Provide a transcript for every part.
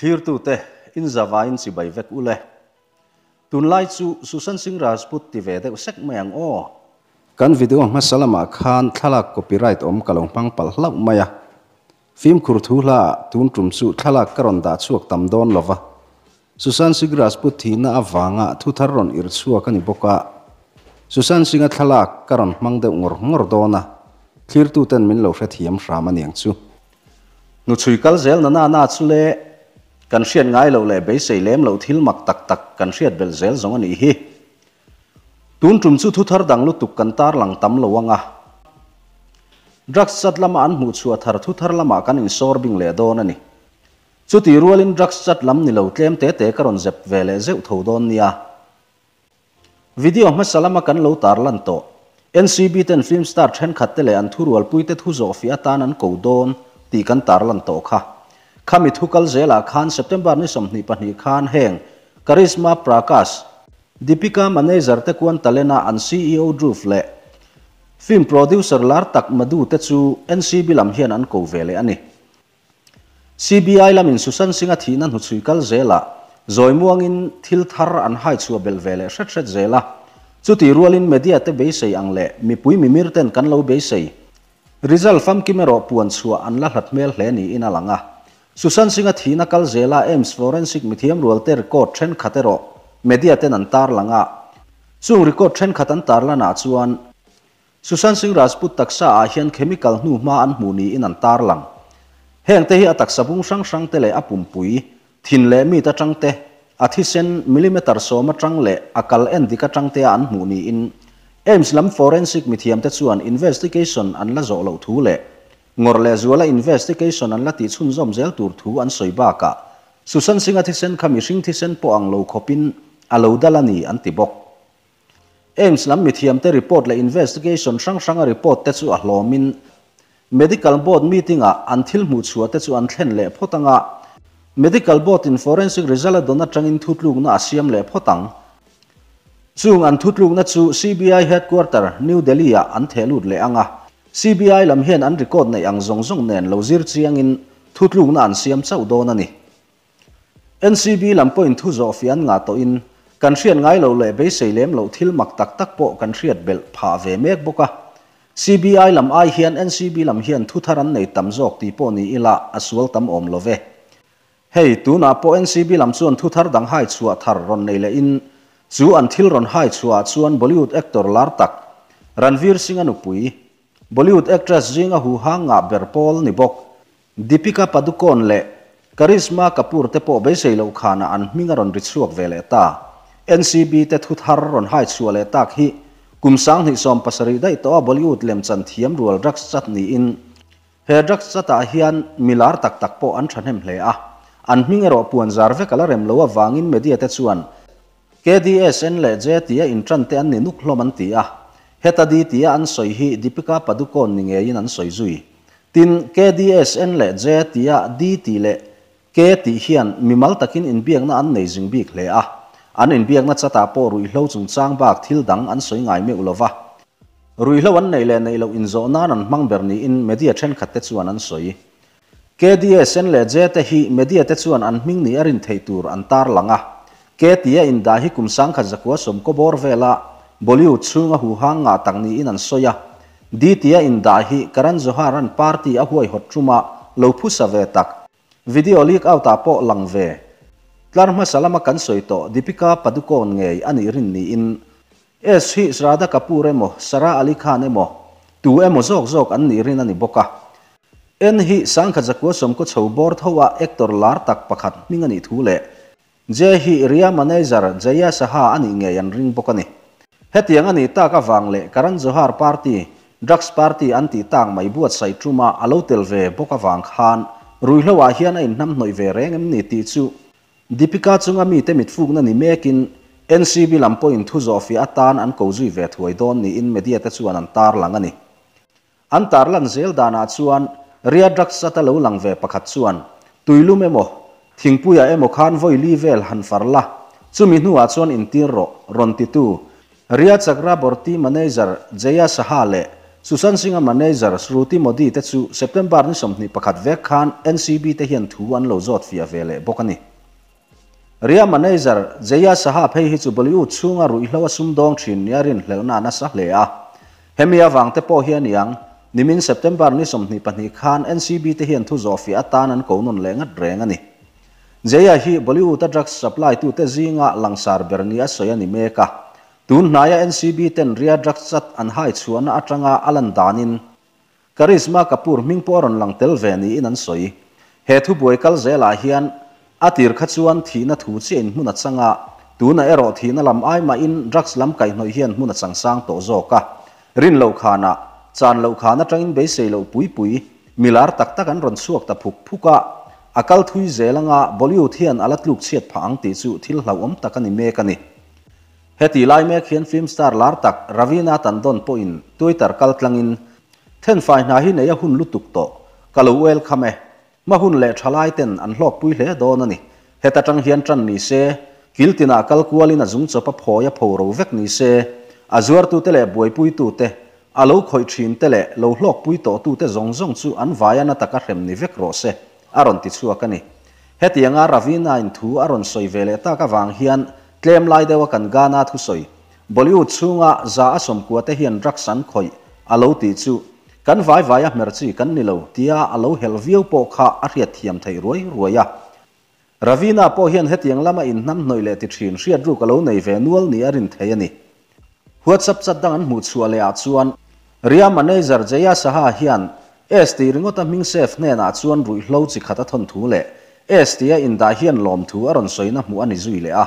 Thlirtute, in zavaiin chibai vek u le. Tunlai chu Sushant Singh Rajput ti ve deuh sek mai ang aw. Kan video hmasa lamah khan thlalak copyright awm ka lo hmang palh hlauh mai a. Fimkhur thu hla ah tun tum chu thlalak ka rawn dah chhuak tam dawn lo va. Sushant Singh Rajput thihna avanga thu thar rawn irh chhuak a ni bawk a. Sushant Singh-a thlalak ka rawn hmang deuh ngawr ngawr dawn a, thlirtuten min lo hrethiam hram a niang chu. Hnuchhui kal zel na na na chu le, kan hriat ngai loh leh beisei lem loh thil mak tak tak kan hriat belh zel zawng a nih hi. Tun tum chu thu thar dang lutuk kan tarlang tam lo ang a. Drugs chat lama an hmuh chhuah thar thu thar lamah kan insawr bing leh dawn a ni. Chutih rualin drugs chat lam ni lo tlem te te ka rawn zep ve leh zeuh tho dawn nia. Video hmasa lama kan lo tarlan tawh. NCB ten film star thenkhat te leh an thurualpui te thu zawh fiah atan an ko dawn tih kan tarlan tawh kha. Khami thu kal zelah khan September ni 22 khan heng Karisma Prakash, Deepika manager te kuan talena an ceo Dhruv leh film producer lar tak Madhu te chu NCB lam hian an ko ve leh a ni. CBI lamin Sushant Singh-a thihna hnuchhui kal zelah zawi muangin thil thar an hai chhuah belh ve leh hret hret zel a. Chutih rualin media te beisei ang leh mipui mimir ten kan lo beisei. Result famkim erawh puan chhuah an la hlat hmel hle niin a lang a. Sushant Singh-a thihna kal zela AIIMS forensic mithiam rualte record thenkhat erawh media ten an tarlang a. Chung record thenkhat an tarlanah chuan Sushant Singh Rajput taksa ah hian chemical hnu hma an hmuh niin an tarlang. Heng te hi a taksa bung hrang hrang te leh a pumpui, thin leh mit atang te, a thisen millimeter 10 atang leh a kal en dik atang te a an hmuh niin AIIMS lam forensic mithiam te chuan investigation an la zawh loh thu leh ngawrh leh zuala investigation an la tih chhunzawm zel tur thu an sawi bakah Sushant Singh-a thisen kha mihring thisen pawh ang lo khawpin a lo dal a ni an ti bawk. AIIMS lam mithiamte report leh investigation hrang hranga report te chu a hlawmin Medical Board meeting-ah an thil hmuh chhuah te chu an thlen leh phawt ang a, Medical Board-in forensic result a dawn atangin thutlukna a siam leh phawt ang. Chung an thutlukna chu CBI headquarter, New Delhi-ah an theh lut leh ang a, CBI lam hian an record neih ang zawng zawng nen lo zir chiangin thutlukna an siam chauh dawn a ni. NCB lam pawhin thu zawh fiah an ngah tawhin kan hriat ngai loh leh beisei lem loh thil mak tak tak pawh kan hriat belh phah ve mek bawk a. CBI lam ai hian NCB lam hian thu thar an nei tam zawk tih pawh ni ila a sual tam awm lo ve. Hei, tunah pawh NCB lam chuan thu thar dang hai chhuah thar rawn nei lehin chu an thil rawn hai chhuahah chuan Bollywood actor lar tak Ranveer Singh-a nupui, Bollywood actress zinga huhang ngah ber pawl ni bawk Deepika Padukone leh Karisma Kapoor te pawh beisei loh khanah an hming a rawn ri chhuak ve leh ta. NCB te thu thar rawn hai chhuah leh tak hi kum 2017 daih tawha Bollywood lemchan thiam rual drugs chat niin he drugs chat-ah hian mi lar tak tak pawh an thahnem hle a. An hming erawh puan zar vek a la rem lo avangin media te chuan KDSN leh J tia inṭan te an ni nuk hlawm an ti a, heta D tia an sawi hi Deepika Padukone ni ngeiin an sawi zui. Tin, KDSN leh J tia D tih leh K tih hian mimal takin inbiakna an nei zing bik hle a, an inbiakna chatah pawh ruihhlo chungchang bak thil dang an sawi ngai meuh lo va. Ruihhlo an neih leh neih loh inzawh nan an hmang ber niin media thenkhat te chuan an sawi. KDSN leh J te hi media te chuan an hming ni a rin theih tur an tarlang a. K tia indah hi kum 1900 sawmkaw bawr vela Bollywood chhunga huhang ngah tak niin an sawi a. D tia indah hi Karan Johar an party a huaihawt tuma lo phusa ve tak. Video leak out ah pawh lang ve. Tlar hmasa lama kan sawi tawh Deepika Padukone ngei a nih rin niin S hi Shraddha Kapoor emaw Sara Ali Khan emaw tu emaw zawk zawk an nih rin a ni bawk a. N hi 1990 chho bawr tho a actor lar tak pakhat hming a nih thu leh J hi Riya manager Jaya Saha a nih ngei an ring bawk a ni. Hetiang a nih tak avang leh Karan Johar party, drugs party an tih tak mai buatsaih tuma a lo tel ve bawk avang khan ruihhlo ah hian a inhnamhnawih ve reng em ni tih chu Deepika chunga mite mitfukna ni mekin NCB lam pawhin thu zawh fiah atan an ko zui ve thuai dawn niin media te chuan an tarlang a ni. An tarlan zel danah chuan Riya drugs zat a lo lang ve pakhat chuan tuilum emaw, thingpuiah emaw khan vawi li vel han far la, chumi hnuah chuan intir rawh, rawn titu Riya Chakraborty manager Jaya Saha leh Sushant Singh-a manager Shruti Modi te chu September ni 21 vek khan NCB te hian thu an lo zawt fiah ve leh bawk a ni. Rhea manager Jaya Saha phei hi chu Bollywood chhunga ruihhlo a sumdawng thin nia rinhlelhna a nasa hle a. Hemi avang te pawh hi a niang, nimin September ni 22 khan NCB te hian thu zawh fiah atan an ko nawn leh ngat reng a ni. Jaya hi Bollywood-a drugs supply tute zinga langsar ber nia sawi a ni mek a. Tun hnaia NCB ten Rhea drugs chat an hai chhuahna atanga a lan danin Karisma Kapoor hming pawh a rawn lang tel ve niin an sawi. He thubuai kal zelah hian a tir kha chuan thihna thu chiah in hmun a chang a, tunah erawh thihna lam ai mahin drugs lam kaihhnawih hian hmun a chang sang tawh zawk a. Rin loh khanah, chan loh khan atangin beisei loh pui pui, milar tak tak an rawn chhuak ta phuk phuk a, a kal thui zel anga Bollywood hian a la tluk chhiat phah ang tih chu thil hlauhawm tak a ni mek a ni. Heti lai mek hian film star lar tak Raveena Tandon pawhin Twitter kal tlangin, Thenfai hna hi nei a hun lutuk tawh, ka lo welcome e. Hma hun leh thalai ten an hlawkpui hle dawn a ni. Heta tang hian tan ni se, kil tinah kal kualin a zung chawp a phawi a pho ro vek ni se, a zuartute leh buaipuitute, a lo khawih thinte leh lo hlawkpui tawhtute zawng zawng chu an vaia na taka hrem ni vek rawh se, a rawn ti chhuak a ni. Hetianga Raveena-in thu a rawn sawi ve leh tak avang hian tlem lai deuha kan Ghana thusawi, Bollywood chhunga 190 te hian drugs an khawih a lo tih chu kan vai vaia hmer chi kan ni lo tia a lo helh viau pawh kha a hriatthiam theih ruai ruai a. Raveena pawh hian hetiang lama inhnamhnawih leh ti thin hriat ruk a lo nei ve nual ni a rin thei a ni. WhatsApp chat dang an hmuh chhuah leh ah chuan Rhea manager Jaya Saha hian S tih ringawta hming save hnenah chuan ruihhlo chi khat a thawn thu leh S tia indah hian lawmthu a rawn sawina hmuh a ni zui leh a.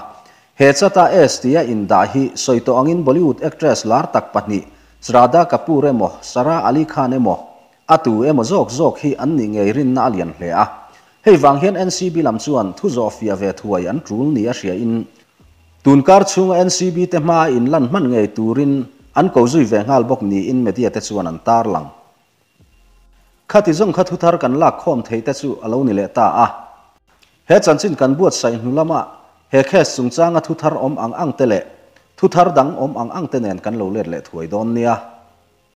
He chata S tia indah hi sawi tawh angin Bollywood actress lar tak pahnih Shraddha Kapoor emaw Sara Ali Khan emaw a tu emaw zawk zawk hi an nih ngei rinna a lian hle a. Hei vang hian NCB lam chuan thu zawh fiah ve thuai an tul ni a hria in Tunkar chhunga NCB te hmaa inlan hman ngei turin an ko zui ve nghal bawk niin media te chuan an tarlang. Khati zawng kha thuthar kan lak khawm thei te chu a lo ni leh ta a. He chanchin kan buatsaih hnu lama he case chungchanga thuthar awm ang ang te leh thuthar dang awm ang ang te nen kan lo let leh thuai dawn nia.